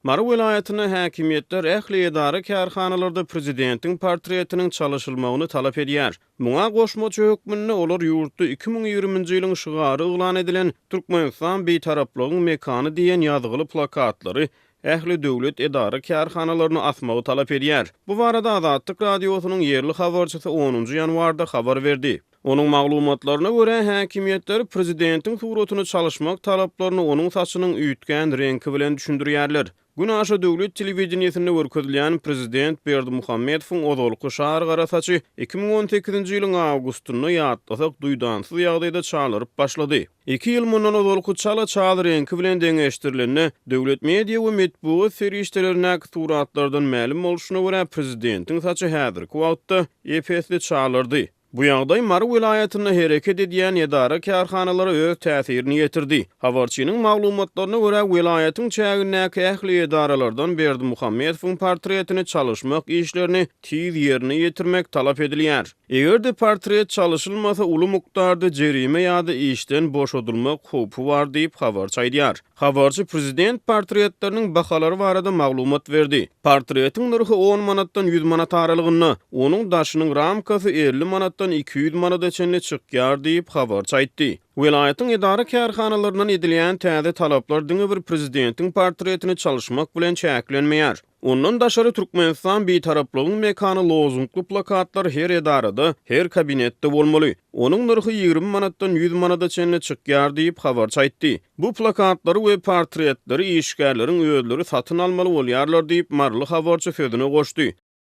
Mary welaýatynda häkimiýetler ähli edara-kärhanalarda prezidentiň portretiniň çalyşylmagyny talap edýär. Muňa goşmaça hökmünde olar ýurtda 2020-nji ýylyň şygary yglan edilen Türkmenistan Bitaraplygyň mekany diýen ýazgyly plakatlary ähli döwlet edara-kärhanalaryna asmagy talap edýär. Bu barada Azatlyk Radiosynyň ýerli habarçysy onunjy ýanwarda habar berdi. Onuň maglumatlaryna görä, häkimiýetler prezidentiň suratyny çalyşmak talaplaryny onuň saçynyň üýtgän reňki bilen düşündirýärler. Günaşa döwlet telewideniýesinde görkezilýän prezident Berdimuhamedowyň ozalky şar gara saçy 2018-nji ýylyň awgustynda, ýatlasak, duýdansyz ýagdaýda çalaryp başlady. Iki ýyl mundan ozalky çala-çal reňki bilen deňeşdirilende, döwlet media we metbugat serişdelerindäki suratlardan mälim bolşuna görä, prezidentiň saçy häzirki wagtda ep-esli çalardy. Bu ýagdaý Mary welaýatynda hereket edýän edara-kärhanalara öz täsirini ýetirdi. Habarçynyň maglumatlaryna görä, welaýatyň çägindäki ähli edaralardan Berdimuhamedowyň portretini çalyşmak işlerini tiz ýerine ýetirmek talap edilýär. Eger-de portret çalyşylmasa, uly mukdarda jerime ýa-da işden boşadylmak howpy bar diýip, habarçy aýdýar. Habarçy prezident portretleriniň bahalary barada maglumat berdi. Portretiň nyrhy on manatdan 100 manat aralygynda, onuň daşynyň ramkasy 50 manatdan 200 manada çenli çykýar diýip, habarçy aýtdy. Welaýatyň edara-kärhanalaryndan edilýän täze talaplar diňe bir prezidentiň portretini çalyşmak bilen çäklenmeýär. Ondan daşary Türkmenistan Bitaraplygyň mekany lozungly plakatlar her edarada, her kabinetde bolmaly. Onuň nyrhy 20 manatdan 100 manada çenli çykýar diýip, habarçy aýtdy. Bu plakatlary we portretleri işgärleriň özleri satyn almaly bolýarlar diýip, maryly habarçy sözüne goşdy.